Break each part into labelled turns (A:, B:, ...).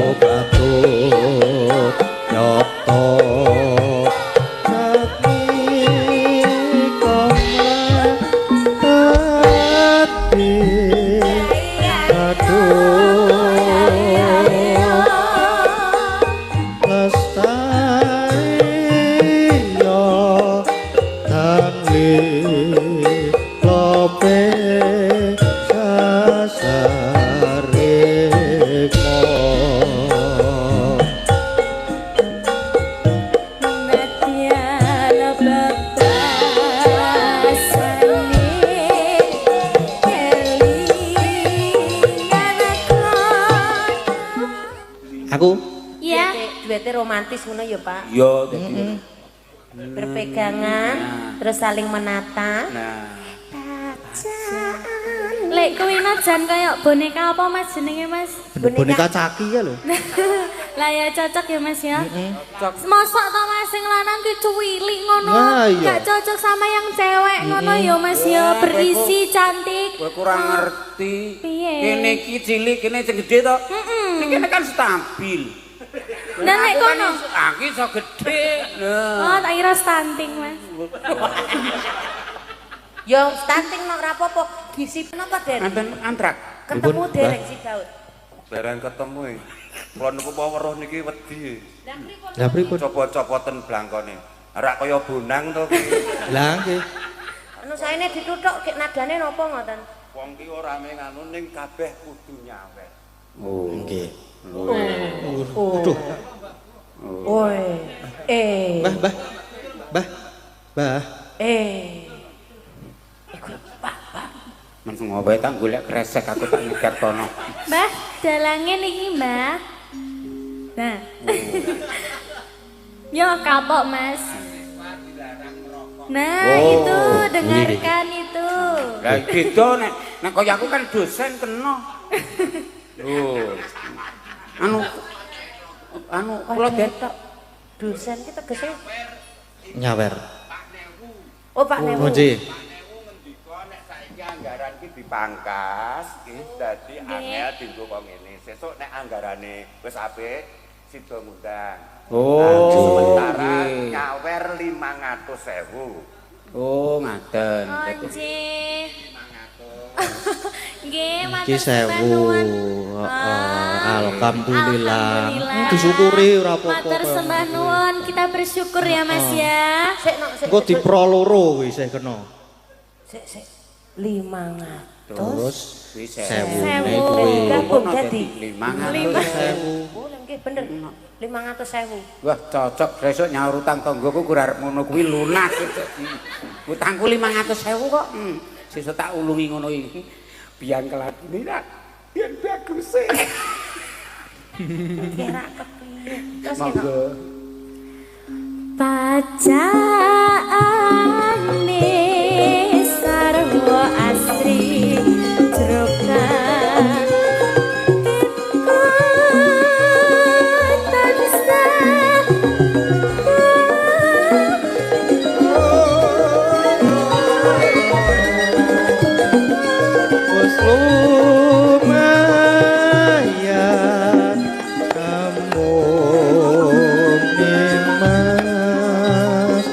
A: Katut nyata jatmika mlati aduh lestari yo dan lope sasarikmo.
B: Nadyan bebasane kelingan
A: Aku
B: Ya,
C: Duete romantis ngono ya, Pak.
D: Iya, dadi.
C: Berpegangan, terus saling menata.
D: Nah,
B: lek kuwi jan kaya boneka apa Mas jenenge Mas?
A: Boneka caki ya lho.
B: Lah ya cocok ya Mas ya. Mosok to Mas sing lanang ki cuwilik ngono.
A: Nah, iya.
B: Gak cocok sama yang cewek ngono ya Mas ya, berisi cantik.
D: Kowe kurang ngerti.
B: Piye?
D: Kene iki cilik, kene sing gedhe to. Ning kene kan stabil.
B: Nah lek
D: Aku kan
B: kono.
D: Aku iso gedhe. Nah.
B: Oh, tak kira stunting Mas.
C: Ya stunting nok ora apa-apa. Gizi napa, Den?
D: Enten antrak.
C: Ketemu
A: Pripun,
C: dereng si Daud.
E: Barang ketemu e. Kula niku apa weruh niki wedi.
A: Lah pripun?
E: Coba-coboten blangkone. Ora kaya bonang to ki.
A: Lah nggih.
C: Anu saene dituthuk gek nadane napa ngoten?
E: Wong ki ora mung anu ning kabeh kudu nyawer.
D: Oh.
A: Nggih.
C: Oh.
A: Aduh.
C: Oi. Eh.
A: Mbah, Mbah. Mbah. Mbah.
C: Eh. Iku Pak, Pak.
D: Langsung wae tak golek kresek aku tak nyegat kono.
B: Mbah, dalange niki, Mbah. Nah. Yo kapok, Mas. Nah,
D: Oh,
B: itu dengarkan itu.
D: Lah beda nek nek kaya aku kan dosen kena. Lho. Anu anu kula
C: Kula tok. Dosen ki tegese
A: Nyawer.
C: Oh, Pak Newu.
A: Oh nggih.
E: Ngendika nek saiki anggaran ki dipangkas nggih dadi angel dienggo kok ngene. Sesuk nek anggarane wis apik sida ngundang.
D: Oh,
E: Sementara
D: nggih.
E: nyawer 500.000.
D: Oh, ngaten.
B: Oh, nggih. Nggih,
A: Iki
B: matur sembah
A: 1000.
B: nuwun.
A: Heeh, alhamdulillah.
B: Alhamdulillah.
A: Disyukuri ora apa-apa.
B: Matur sembah nuwun, kita bersyukur ya Mas ya.
C: Sik nok sik.
A: Engko dipro loro kuwi isih kena.
C: Sik sik. 500.
A: Terus
D: Kuwi
A: sewune
B: Sewu.
A: kuwi.
C: Gabung dadi
D: 500.000.
C: Oh, nggih bener. 500.000.
D: Wah, cocok besok nyaur utang tanggoku kur arep ngono kuwi lunas. Utangku 500.000 kok. Sesuk tak ulungi ngono iki. Biang kelakine ra. Biyen bagus e.
C: Kira kepiye? Terus ki nok.
D: Monggo.
B: Pacaane sarwa asri jrokan tansah
A: Wis lumayan amung nimas.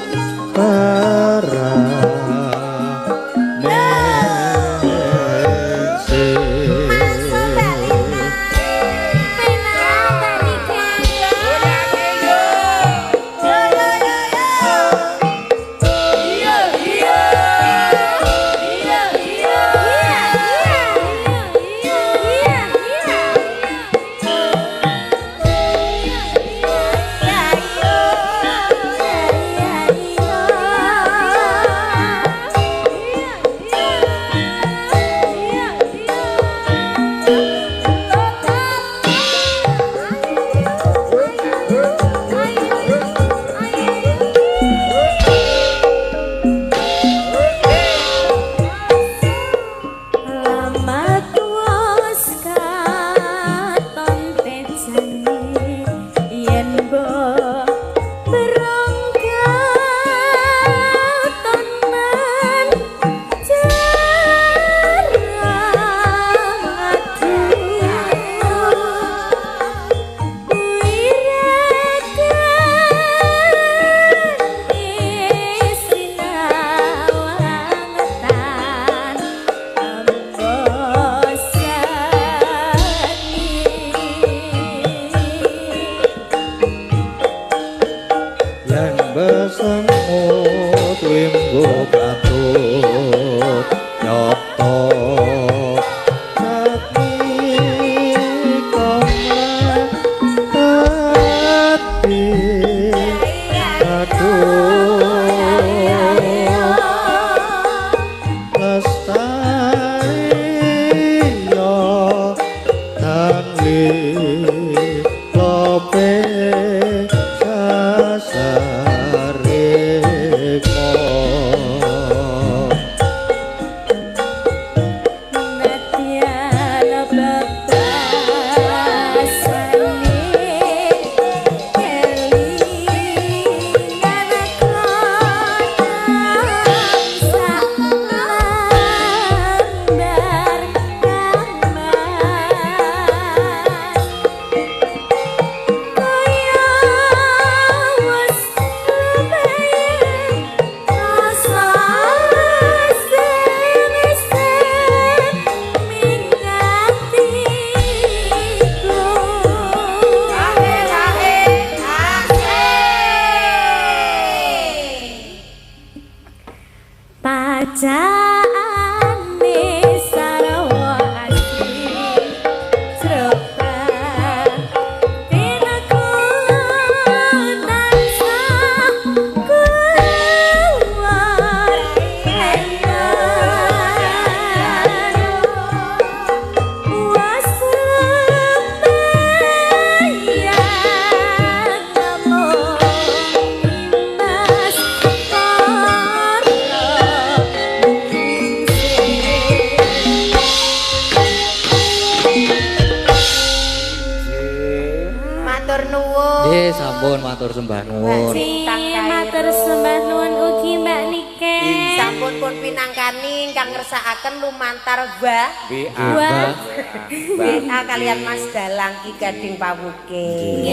C: Kalian Mas Dalang Ki Gading Pawukir.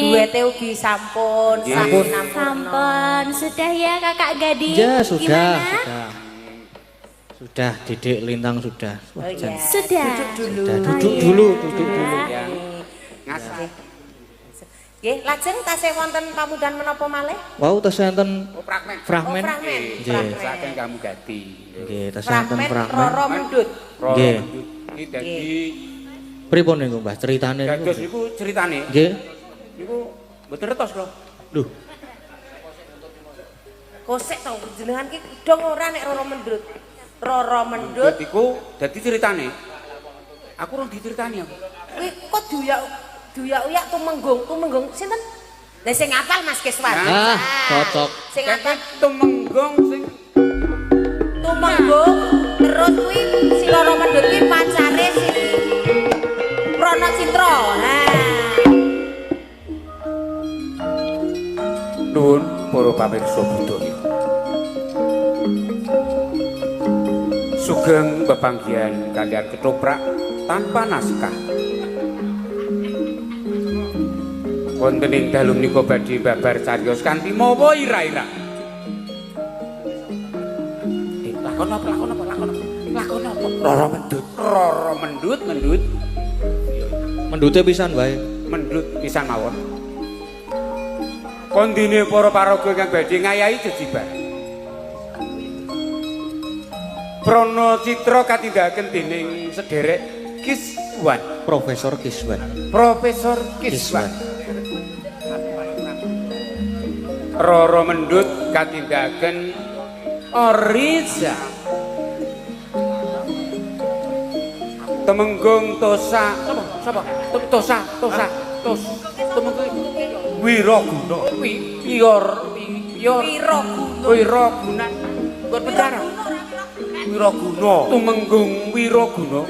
C: Duwete ugi sampun, sampun.
B: Sudah ya Kakak Gading?
A: Ya, sudah, sudah. Sudah, Didik Lintang sudah.
C: Oh, iya.
B: Sudah.
C: Duduk dulu.
A: Sudah, duduk dulu, duduk dulu.
D: Ya. Ngasih.
C: Nggih, lajeng tasih wonten pamundan menapa malih?
A: Wau tasih enten
D: fragmen.
A: Fragmen.
C: Oh, fragmen.
A: Nggih.
D: Saking kamu gati.
A: Nggih, tasih enten fragmen.
C: Roro Mendut.
D: Roro Mendut. Iki dadi
A: pripun niku Mbah critane niku?
D: Dados niku critane.
A: Nggih.
D: Niku mboten retos kula.
A: Lho.
C: Kosek to jenengan ki dong ora nek Roro Mendut. Roro Mendut
D: iku dadi critane. Aku rong diceritani aku.
C: Kuwi kok duyak-uyak tumenggung, tumenggung sinten? Lah sing ngapal Mas Kiswan.
A: Ah, cocok.
C: Sing ngapal
D: tumenggung sing
C: tumenggung terus kuwi si Roro Mendut ki pacare si Prono Citra. Ha.
D: Nuwun para pamirsa budaya. Sugeng pepanggihan kalian ketoprak tanpa naskah. Wonten ing dalu menika badhe babar cariyos kanthi mawa ira-ira. Lakon apa lakon apa lakon apa? Lakon apa? Roro Mendut. Roro Mendut, Mendut.
A: Mendute pisan wae.
D: Mendut pisan mawon. Kondine para paraga ingkang badhe ngayahi jejibar. Prono Citra katindakaken dening sederek Kiswan,
A: Profesor Kiswan.
D: Profesor Kiswan. Roro Mendut katindakaken Oriza. Temenggung Tosa, sapa? Sapa? Tosa, Tosa, Tos. Temenggung Wiraguna. Wiraguna. Wiraguna. Nggon pencara. Wiraguna. Tumenggung Wiraguna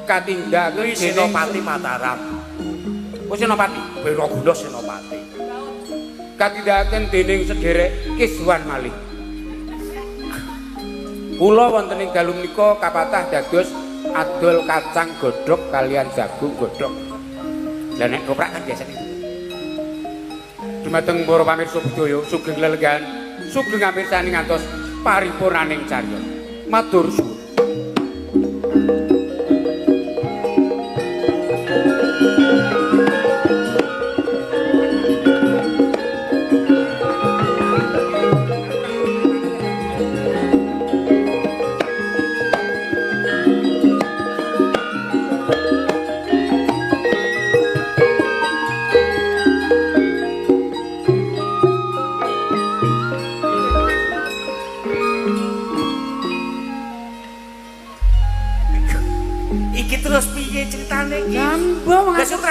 D: katindakaken
E: Senopati Mataram.
D: Oh Senopati,
E: Wiraguna Senopati.
D: Katindakaken dening sederek Kiswan malih. Kula wonten ing dalu menika kapatah dados adol kacang godhog kalian jagung godhog. Lah nek koprak kan biasane. Dumateng para pamirsa budaya sugeng lelenggahan, sugeng ngamirsani ngantos paripurnaning cariyos. Matur suwun.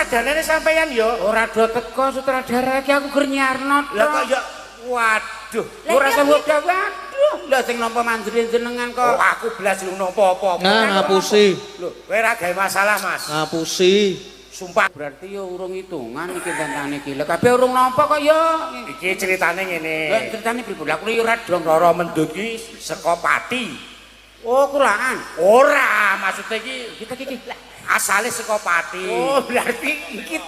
E: sadanane sampeyan ya?
D: Ora do teko sutradara iki aku gur nyiarno.
E: Lah kok ya waduh,
D: ora sanggup waduh. Lah sing nampa manjure jenengan kok.
E: Oh, aku blas lu nampa apa-apa.
A: Nah, ngapusi.
E: Lho, kowe ora gawe masalah, Mas.
A: Ngapusi.
E: Sumpah
D: berarti ya urung hitungan iki tentane iki. Lah kabeh urung nampa kok ya.
E: Iki ceritane ngene.
D: Lah ceritane pripun? Lah aku ya ora dong
E: Roro Mendut iki saka Pati.
D: Oh, kulaan.
E: Ora, maksudnya iki
D: iki
E: asale saka Pati.
D: Oh, berarti iki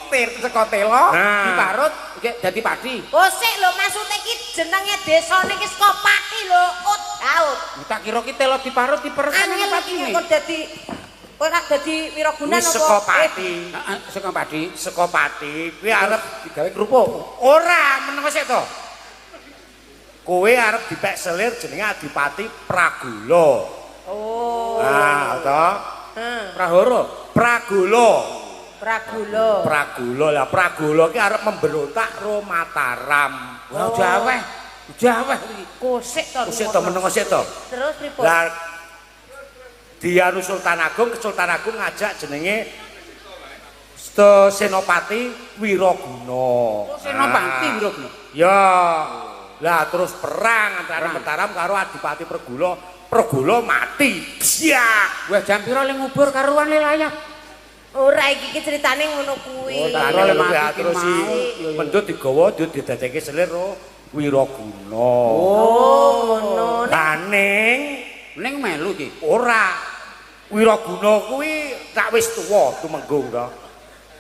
D: saka telo diparut dadi pati.
C: Oh, sik lho maksudnya iki jenenge desane iki saka Pati lho, ut out.
D: Tak kira ki telo diparut diperes nang pati.
C: Kok dadi kowe kok dadi Wiragunan apa?
E: Saka Pati.
D: Heeh, saka Pati.
E: Saka Pati kuwi arep
D: digawe kerupuk.
E: Ora, meneng sik to. Kowe arep dipek selir jenenge Adipati Pragula.
C: Oh.
E: Nah, toh.
D: Prahara,
E: Pragula.
C: Pragula.
E: Pragula. Lah Pragula ki arep memberontak ro Mataram.
D: Wah, jaweh. Jaweh iki.
C: Kosik to.
E: Kosik to meneng sik to.
C: Terus pripun?
E: Lah dianu Sultan Agung, Sultan Agung ngajak jenenge Senopati Wiraguna.
D: Oh, Senopati Wiraguna.
E: Ya. Lah terus perang antara Mataram karo Adipati Pragula. Pragula mati. Biak.
D: Wah, jam pira le ngubur karuan le layak.
C: Ora iki iki critane ngono kuwi.
E: Oh, ngono mati terus si Mendut digawa didadekke selir ro Wiraguna.
C: Oh, ngono.
E: Lah ning
D: ning melu iki.
E: Ora. Wiraguna kuwi tak wis tuwa tumenggung to.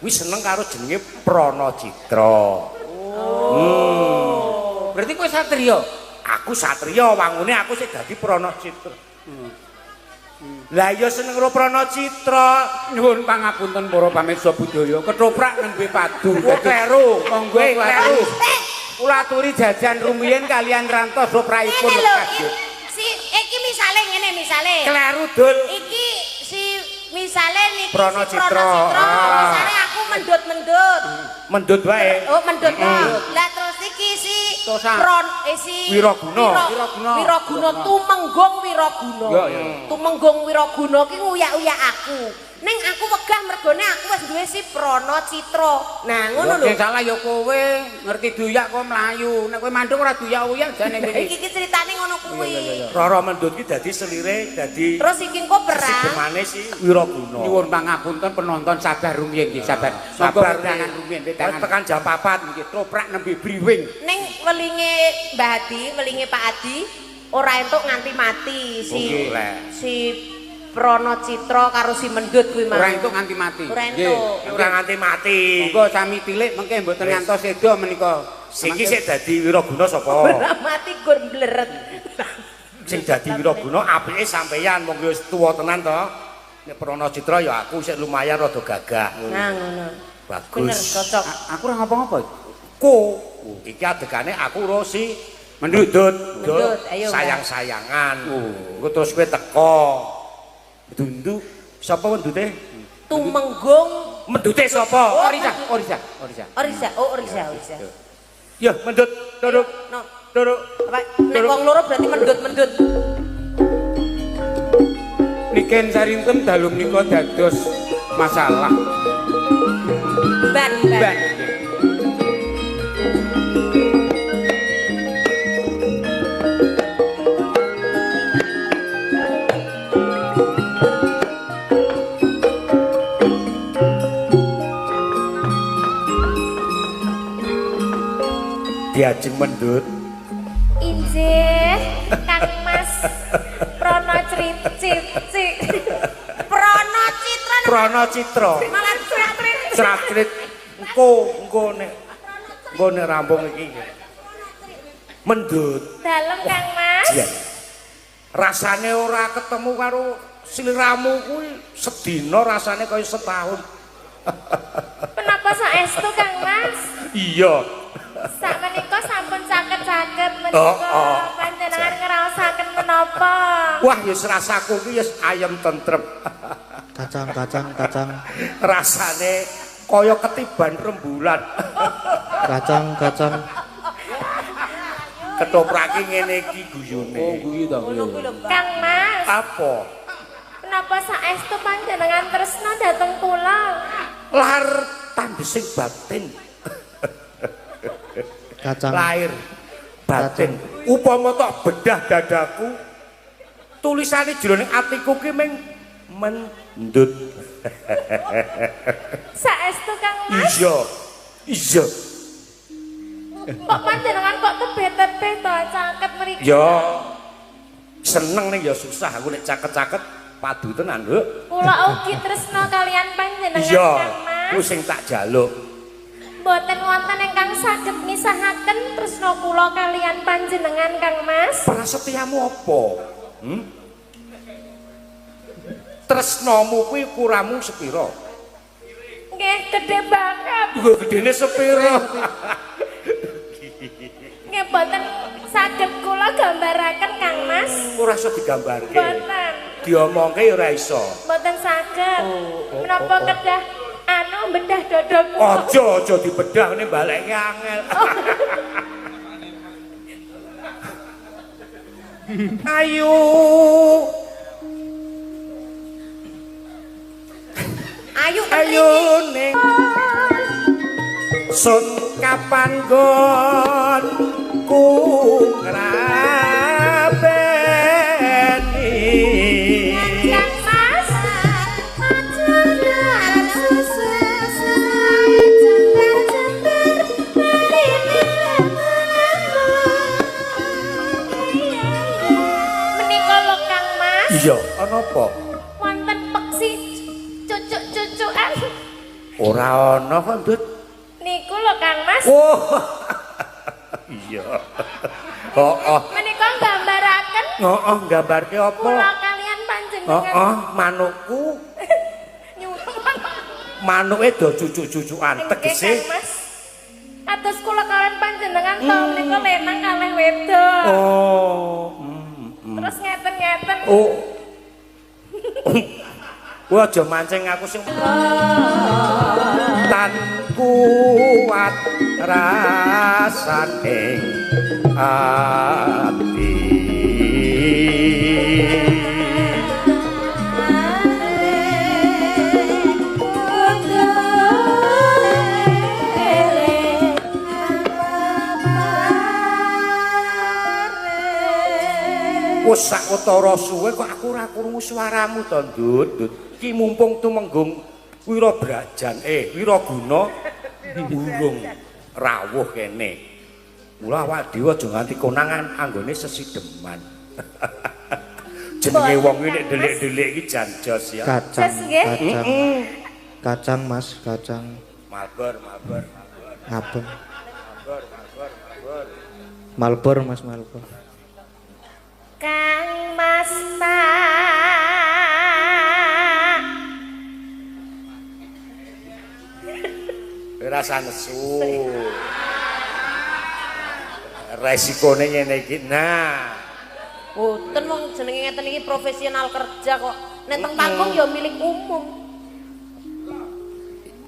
E: Kuwi seneng karo jenenge Prana Citra.
D: Oh. Berarti kowe satriya?
E: Aku satriya, wangune aku sik dadi Prana Citra. Lah ya seneng karo Prana Citra.
D: Nyuwun pangapunten para pamirsa budaya, ketoprak nembe padu.
E: Oh, kleru.
D: Monggo kleru. Kula aturi jajan rumiyin kalian rantos sopraipun.
C: Ngene lho, si iki misale ngene misale.
E: Kleru dul.
C: Iki si misale niki
E: Prana Citra.
C: Misale aku mendut-mendut.
E: Mendut wae.
C: Oh, mendut wae. Lah terus iki si Pron si
E: Wiraguna.
C: Wiraguna Tumenggung Wiraguna. Tumenggung Wiraguna ki nguyak-uyak aku. Ning aku wegah mergone aku wis duwe si Prana Citra. Nah, ngono lho.
D: Sing salah ya kowe, ngerti duyak kok mlayu. Nek kowe mandung ora duyak-uyak jane kowe.
C: Iki iki critane ngono kuwi.
E: Roro Mendut ki dadi selire dadi
C: terus iki engko perang.
E: Sesemane si Wiraguna.
D: Nyuwun pangapunten penonton sabar rumiyin nggih, sabar. Sabar wedangan rumiyin, wedangan
E: tekan jam 4
D: nggih, toprak nembe briwing.
C: Ning welinge Mbah Adi, welinge Pak Adi ora entuk nganti mati si si Prana Citra karo si Mendut kuwi mau.
D: Ora entuk nganti mati.
C: Ora entuk.
E: Ora nganti mati.
D: Monggo sami tilik mengke mboten ngantos sedo menika.
E: Siki sik dadi Wiraguna sapa?
C: Ora mati gur mbleret.
E: Sing dadi Wiraguna apike sampeyan wong wis tuwa tenan to. Nek Prana Citra ya aku sik lumayan rada gagah.
C: Nah ngono.
E: Bagus.
C: Bener cocok.
D: Aku ora ngapa-ngapa.
E: Ko iki adegane aku ro si Mendut. Sayang-sayangan. Engko terus kowe teko. Dundu sapa mendute?
C: Tumenggung.
E: Mendute sapa?
D: Orisa, Orisa, Orisa.
C: Orisa, oh Orisa, Orisa.
E: Ya, mendut, duduk.
C: No.
E: Duduk.
C: Apa nek wong loro berarti mendut-mendut.
D: Niken Sarintem dalu menika dados masalah.
C: Ban, ban.
E: Diajeng Mendut.
B: Injih, Kang Mas Prana Citra.
C: Prana Citra.
E: Prana Citra.
C: Malah cratrit.
E: Cratrit. Engko engko nek engko nek rampung iki. Mendut.
B: Dalem Kang Mas.
E: Rasane ora ketemu karo sliramu kuwi sedina rasane kaya setahun.
B: Kenapa saestu Kang Mas?
E: Iya.
B: Sak menika sampun caket-caket menika panjenengan ngraosaken menapa?
E: Wah, ya rasaku ki ya ayem tentrem.
A: Kacang, kacang, kacang.
E: Rasane kaya ketiban rembulan.
A: Kacang, kacang.
E: Ketoprake ngene iki guyune.
D: Oh, guyu ta.
B: Kang Mas.
E: Apa?
B: Menapa saestu panjenengan tresna dhateng kula?
E: Lar Tandesing batin.
A: Kacang.
E: Lahir batin. Upama tok bedah dadaku, tulisane jroning atiku ki ming mendut.
B: Saestu Kang Mas?
E: Iya. Iya.
B: Kok panjenengan kok tebih-tebih to caket mriki?
E: Ya seneng ning ya susah aku nek caket-caket padu tenan, Nduk.
B: Kula ugi tresna kalian panjenengan Kang Mas.
E: Iya, ku sing tak jaluk.
B: Mboten wonten ingkang saged misahaken tresna kula kalian panjenengan Kang Mas.
E: Prasetyamu apa? Hmm? Tresnamu kuwi ukuramu sepira?
B: Nggih, gedhe banget.
E: Lho, gedene sepira?
B: Nggih, mboten saged kula gambaraken Kang Mas.
E: Ora iso digambarke.
B: Mboten.
E: Diomongke ya ora iso.
B: Mboten saged. Menapa kedah anu bedah dada kula?
E: Aja, aja dibedah ngene balekke angel. Ayo.
C: Ayo,
E: ayo ning sun kapan gon ku ngrabeni.
B: Kang Mas, menika lho Kang Mas.
E: Iya, ana apa?
B: Wonten peksi cucuk-cucukan.
E: Ora ana kok, Ndut.
B: Niku lho Kang Mas.
E: Oh. Iya. Heeh.
B: Menika nggambaraken.
E: Heeh, nggambarke apa?
B: Kula kalian panjenengan.
E: Heeh, manukku. Manuke do cucuk-cucukan tegese.
B: Kang Mas. Kados kula kalian panjenengan to menika lenang kalih wedok.
E: Oh.
B: Terus ngeten-ngeten.
E: Oh. Kowe aja mancing aku sing tan kuat rasane ati. Wes sawetara suwe kok aku ora krungu suaramu to, Ndut. Ndut. Ki mumpung tumenggung Wirabrajan, Wiraguna urung rawuh kene. Mula awak dhewe aja nganti konangan anggone sesideman. Jenenge wong iki nek delik-delik iki jan jos ya.
A: Kacang, kacang. Kacang Mas, kacang.
E: Malbor, malbor, malbor.
A: Ngabeng.
E: Malbor, malbor, malbor.
A: Malbor Mas, malbor.
B: Kang Mas tak
E: rasa nesu. Resikone ngene iki. Nah,
C: boten wong jenenge ngeten iki profesional kerja kok. Nek teng panggung ya milik umum.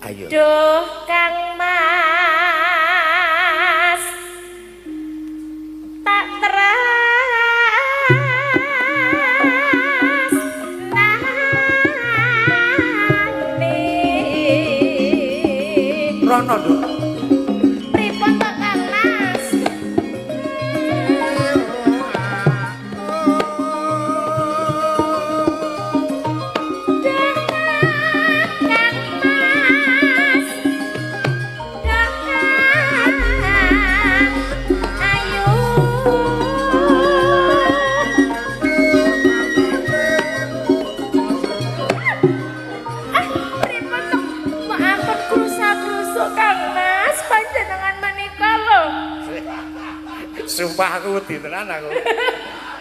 E: Ayo.
B: Duh Kang Mas. Tak teras
E: Rono, Nduk.
B: Pripun to Kang Mas? Kang Mas. Kang ayu. Ah, pripun to? Kok ampun krusa-krusuk Kang Mas, panjenengan menika lho.
E: Sumpah aku wedi tenan aku.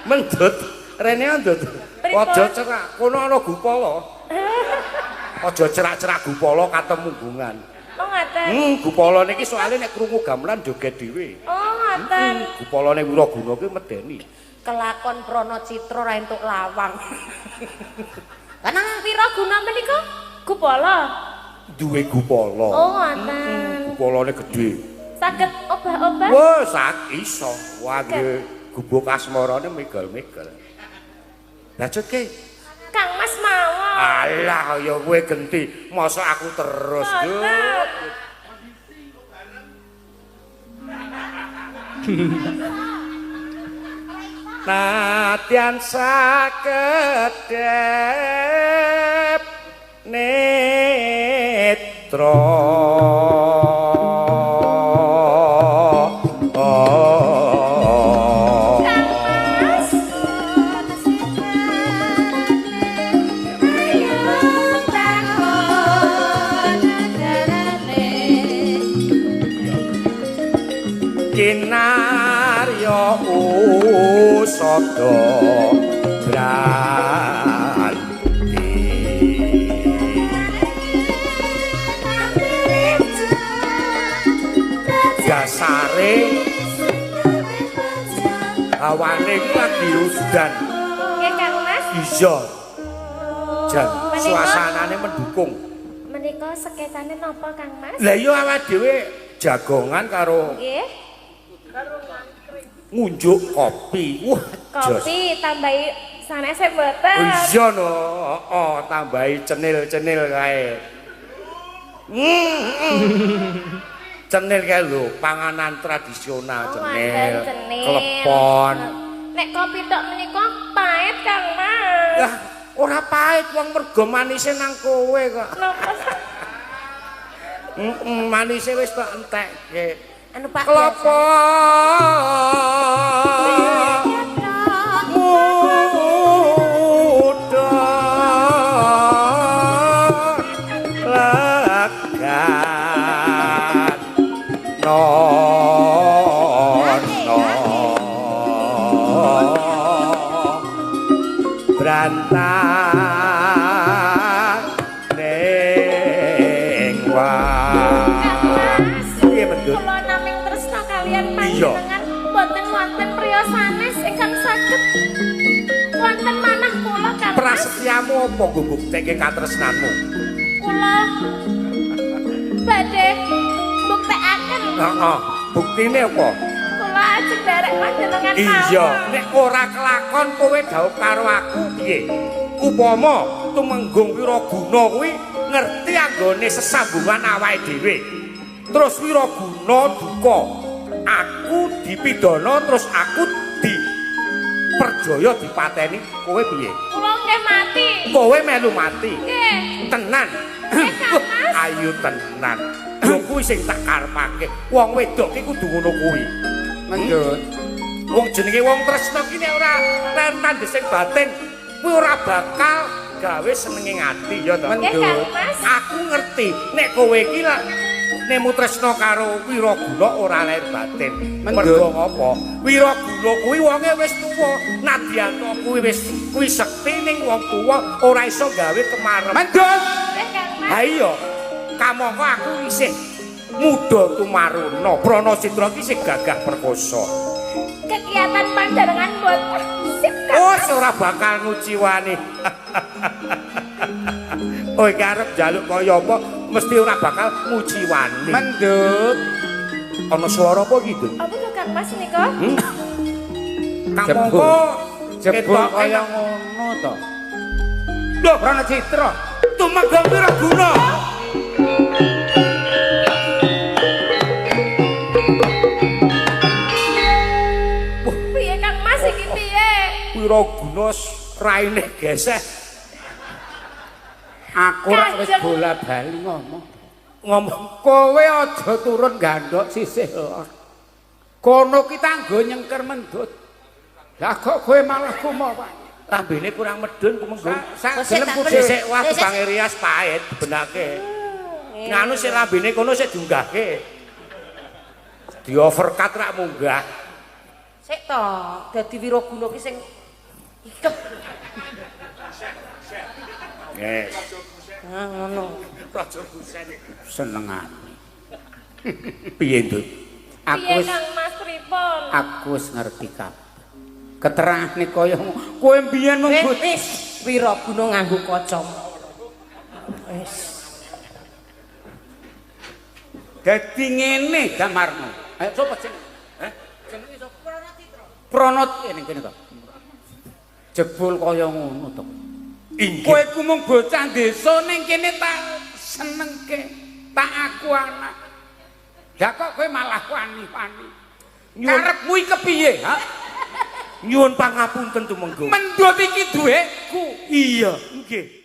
E: Mendut, rene ndut. Aja cerak, kono ana gupala. Aja cerak-cerak gupala katemunggungan.
B: Oh ngaten.
E: Gupala niki soalé nek krungu gamelan joget dhewe.
B: Oh ngaten.
E: Gupalane Wiraguna kuwi medeni.
C: Kelakon Prana Citra ra entuk lawang.
B: Karena Wiraguna menika gupala.
E: Duwe gupala.
B: Oh ngaten.
E: Gupalane gedhe.
B: Saged obah-obah?
E: Wah, sak iso. Wah, nggih gubuk asmarane megal-megal. Lajutke.
B: Kang Mas mawon.
E: Alah ya kowe genti, mosok aku terus. Nadyan sakedhep netra. Kinarya usada branti dasare hawane ku lagi udan.
B: Nggih Kang Mas.
E: Iya. Jan suasanane mendukung.
B: Menika seketane napa Kang Mas?
E: Lah iya awake dhewe jagongan karo
B: nggih.
E: Ngunjuk kopi. Wah,
B: kopi tambahi sanese mboten.
E: Iya no, heeh, tambahi cenil-cenil kae. Cenil kae lho, panganan tradisional cenil, klepon.
B: Nek kopi tok menika pahit Kang Mas.
E: Lah, ora pahit wong mergo manise nang kowe kok.
B: Napa?
E: Manise wis tok entekke.
C: Anu Pak
E: klopo muda legan nono brantang ning wae mendut.
B: Panjenengan boten wonten priya sanes ingkang saged wonten manah kula Kang Mas.
E: Prasetyamu apa nggo buktekke katresnanmu?
B: Kula badhe buktekaken.
E: Heeh, buktine apa?
B: Kula ajeng nderek panjenengan mawon.
E: Iya, nek ora kelakon kowe dhaup karo aku piye? Upama Tumenggung Wiraguna kuwi ngerti anggone sesambungan awake dhewe. Terus Wiraguna duka, aku dipidana terus aku diperjaya dipateni, kowe piye?
B: Kula nggih mati.
E: Kowe melu mati.
B: Nggih.
E: Tenan. Ayu tenan. Lho kuwi sing tak karepake. Wong wedok ki kudu ngono kuwi.
D: Mendut.
E: Wong jenenge wong tresna ki nek ora tandhesing batin, kuwi ora bakal gawe senenge ati ya to.
B: Mendut.
E: Aku ngerti nek kowe iki lak nemu tresna karo Wiraguna ora lahir batin. Mergo ngopo? Wiraguna kuwi wonge wis tuwa, nadyan kuwi wis kuwi sekti ning wong tuwa ora iso gawe kemarem.
D: Mendut.
E: Ha iya, kamangka aku isih muda tumaruna, Pranacitra ki isih gagah perkosa.
B: Kegiatan panjenengan mboten sip Kang.
E: Oh, ora bakal nguciwani. Oh, iki arep njaluk kaya apa? Mesti ora bakal nguciwani.
D: Mendut.
E: Ana swara apa iki, Dun?
B: Apa to Kang Mas nika?
E: Kamangka
D: jebul kaya ngono to.
E: Lho,
D: Pranacitra,
E: Tumenggung Wiraguna.
B: Piye Kang Mas iki piye?
E: Wiraguna raine geseh.
D: Aku ora wis bola-bali ngomong.
E: Ngomong
D: kowe aja turun gandhok sisih lor. Kono ki tanggo nyengker mendut. Lah kok kowe malah kumawa?
E: Lambene kurang medun Tumenggung.
D: Sak gelem
E: sisih wah tukang rias pahit benake. Nganu sik lambene kono sik diunggahke. Di overcut rak munggah.
C: Sik to, dadi Wiraguna ki sing ikep.
E: Yes.
C: Ah ngono.
E: Raja Husen
D: senengane.
E: Piye, Ndut?
D: Aku wis
B: Kang Mas pripun?
D: Aku wis ngerti kabeh. Keterangane kaya kowe mbiyen mung
C: wis Wiraguna nganggo kacamata. Wis.
D: Dadi ngene gamarmu. Ayo sapa jenenge? Heh? Jenenge sapa? Pranacitra. Pranat ning kene to. Jebul kaya ngono to.
E: Inggih.
D: Kowe ku mung bocah desa ning kene tak senengke, tak aku anak. Lah kok kowe malah wani-wani. Karepmu iki kepiye, ha?
E: Nyuwun pangapunten Tumenggung.
D: Mendut iki duweku.
E: Iya, nggih.